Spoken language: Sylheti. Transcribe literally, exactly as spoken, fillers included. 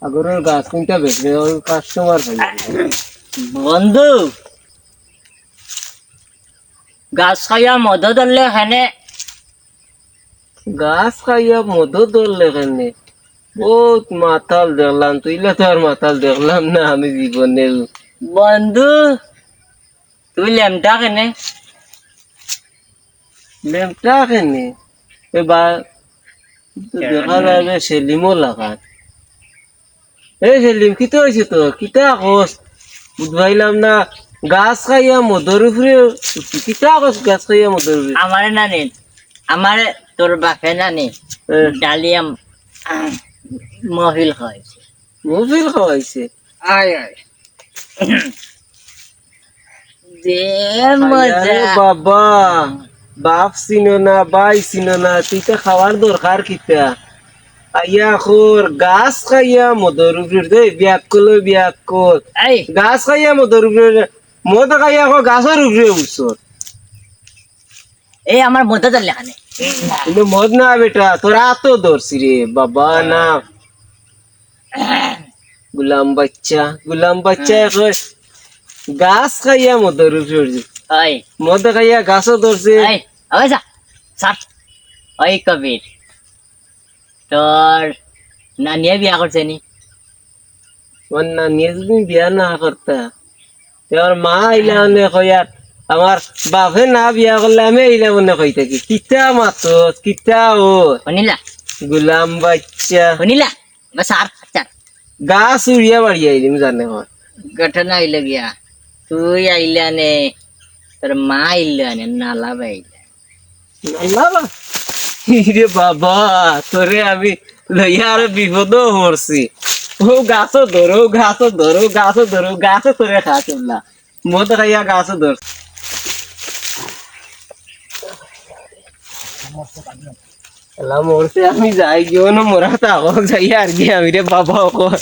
আগরর গাছ কুনটা বেচবে, ওই কাস্টমার পাই। বন্ধু, গাছ খাইয়া মদ ধরলে কেনে? গাছ খাইয়া মদ ধরলে কেনে? বহুত মাতাল দেখলাম, তুইলা তো আর মাতাল দেখলাম না আমি জীবনে। বন্ধু, তুই লেমটা কেনে? লেমটা কেনে? এ বা, তো দেখা যায় যে সেলিমও লাগান। এ সেলিম, কিতা অইছে তোর? কিতা কস? বুঝবাইলাম না। গাছ খাইয়া মদর উপরে উঠছি। কিতা কস গাছ খাইয়া মদর উপরে? আমারে না নে, আমারে তোর বাপে না নে, এ। ডালিয়া, আহ, মহফিল খাওয়াইছে। মহফিল খাওয়াইছে? আয়, আয়। যে আরে মজা। বাবা, বাপ চিনো না, ভাই চিনো না, তুই তো খাওয়ার দরকার কিতা? আইয়া খোর, গাছ খাইয়া মদর উপরে দে, বিয়াক করলে বিয়াক কর। এই। গাছ খাইয়া মদর উপরে, মদ খাইয়া খো গাছর উপরে উঠছস। এই আমার মদ ধরলে কেনে? কিন্তু মদ না বেটা, তোর আতো ধরছি রে, বাবা না। গুলাম বাচ্চা, গুলাম বাচ্চা হ্যাঁ। এখন গাছ খাইয়া মদর উপরে উঠছে। ওই। মদ খাইয়া গাছও ধরছে। ওই, ওই যা, স্যার। ওই কবির, তোর নানিয়ে বিয়া করছে নি? আমার নানিয়ে যদি বিয়া না করতা, তে আমার মা আইলা মনে কইয়ার, আমার বাপে না বিয়া করলে আমি আইলা মনে কই থাকি। কিতা মাতস, কিতা ও? শুনিলা? গুলাম বাচ্চা। শুনিলা? বাস আর, আচ্ছা। গাছ উড়িয়া বাড়ি আইলিম জানে কর। ঘটনা হইল গিয়া, তুই আইলা নে, তোর মা আইলা নে, নালা বাইলা। নালা বা-, ইরে বাবা, তোরে আমি লইয়া আরো বিপদও পড়ছি। ও গাছও ধরো, গাছও ধরো, গাছও ধরো, গাছও ধরে খা চললা। মদ খাইয়া গাছও ধর। এলা মরছে, আমি যাই গিয়ে না মরা তা হোক যাই আর কি আমি রে বাবা হোক।